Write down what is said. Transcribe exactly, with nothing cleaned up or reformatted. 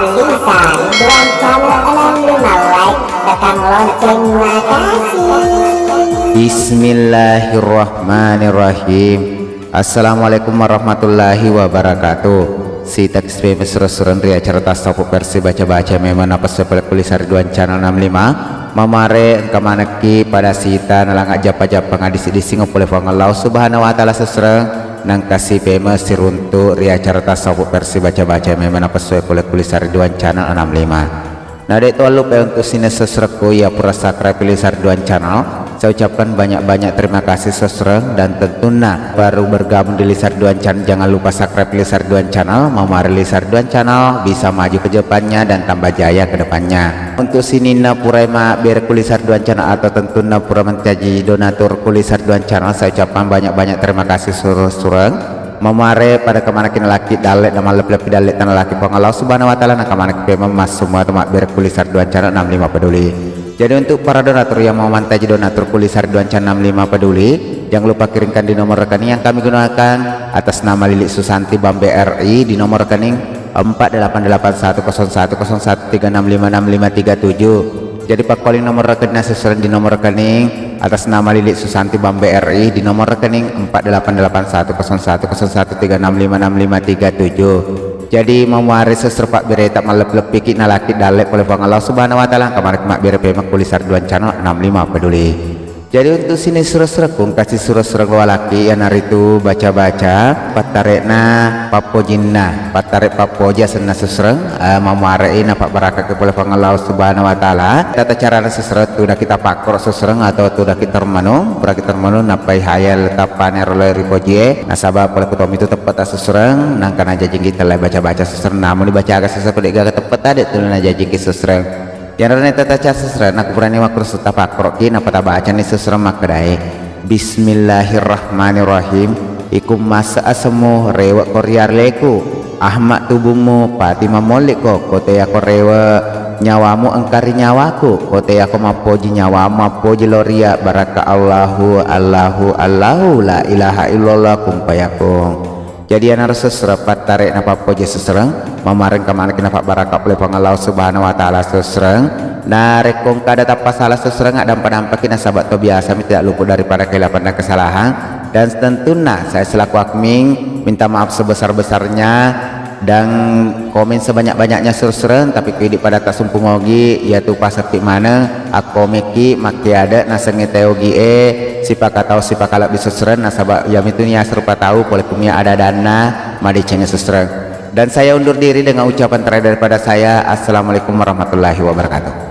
Lisa Ridwan Channel enam lima, like, tekan lonceng. Makasih. Bismillahirrahmanirrahim. Assalamualaikum warahmatullahi wabarakatuh. Sita kispe mesra sureng ri acara Tasawuf versi baca-baca memang apa sepele ku Lisa Ridwan Channel enam lima. Mamare engka manekki pada sita nalanga jappa-jappa ngadisi-disi ngopole Puang Allah Subhanahu wa Ta'ala sesereng nangkasi peme siruntu ri acara Tasawuf versi baca-baca memang apa sepele ku Lisa Ridwan Channel enam lima. Nah, dek tuallupa untuk sini seserekku ya pura subscribe Lisa Ridwan Channel. Saya ucapkan banyak-banyak terima kasih sesereng dan tentunya baru bergabung di Lisa Ridwan Channel, jangan lupa subscribe Lisa Ridwan Channel, mamare Lisa Ridwan Channel bisa maju ke depannya dan tambah jaya ke depannya. Untuk sininna purai mabbere ku Lisa Ridwan Channel atau tentunya pura mencaji donatur ku Lisa Ridwan Channel, saya ucapkan banyak-banyak terima kasih sesereng. Mamare pada kemanaki nalaki dalle na mallepi-lepi dalle tanalaki Puang Allah Subhanahu wa Ta'ala, na kemanaki pemeng massumua tu mabbere ku Lisa Ridwan Channel enam lima peduli. Jadi untuk para donatur yang mau mantaji donatur ku Lisa Ridwan Channel enam lima peduli, jangan lupa kirimkan di nomor rekening yang kami gunakan atas nama Lili Susanti Bambe R I di nomor rekening empat delapan delapan satu kosong satu kosong satu tiga enam lima enam lima tiga tujuh. Jadi pakkuling nomor rekening sesereng di nomor rekening atas nama Lili Susanti Bambe R I di nomor rekening empat delapan delapan satu kosong satu kosong satu tiga enam lima enam lima tiga tujuh. Jadi mamare sesereng pabbere ta mallepi-lepiki nalaki dalle pole Puang Allah Subhanahu wa Ta'ala, engka manekki mabbere pemeng ku Lisa Ridwan Channel enam lima peduli. Jadi untuk sini sura-sura kung kasih sura-sura walaki iyanaritu baca-baca pattare'na pappojinna, pattare pappoji asenna sesereng, eh, mamuare'i napabbarakaki pole Puang Allah Subhanahu wa Ta'ala. Tata carana sesereng tu daki tapakkoro sesereng atau tu daki termenung, puraki termenung nappai hayal tappane rolo ri pojie, nasaba pole kutomi tu teppeta sesereng, nangka najajingki tellai baca-baca sesereng, namun dibaca aga sesereng de'gaga teppeta de' tu najajingki sesereng. Yanaro neta taca sesereng, nakku purani makkuro sutta pakkoroki, nappa tabacani sesereng makkedae, Bismillahirrahmanirrahim. Iku mase asemmu, rewe ko ri aleku. Ahmad tubummu, pati mamolliko, ko teyako rewe nyawamu engka ri nyawaku, ko teyako mappoji nyawamu, mappoji lo ria, barakka Allahu, Allahu, Allahu, la ilaha illallah, kun fayakun. Jadi iyanaro sesereng pattare'na pappoji sesereng, mamareng kamanaki napabbarakka pole Puang Allah Subhanahu wa Ta'ala sesereng. Narekko engka ada tappasala sesereng, addampa-dampaki nasaba to biasami tidak luput daripada kehilapan dan kesalahan. Dan tentunna saya selaku admin minta maaf sebesar-besarnya dan komen sebanyak-banyaknya sesereng, tapi ko idi pada tasumpung ogi, iyatu paseppi maneng, akkomekki, makkeade, nasengnge tau ogie, sipakatau, sipakalebbi sesereng, nasaba iyamitu niaseng rupa tau, pole kumia ada-adanna, madecengnge sesereng. Dan saya undur diri dengan ucapan terakhir daripada saya, Assalamualaikum warahmatullahi wabarakatuh.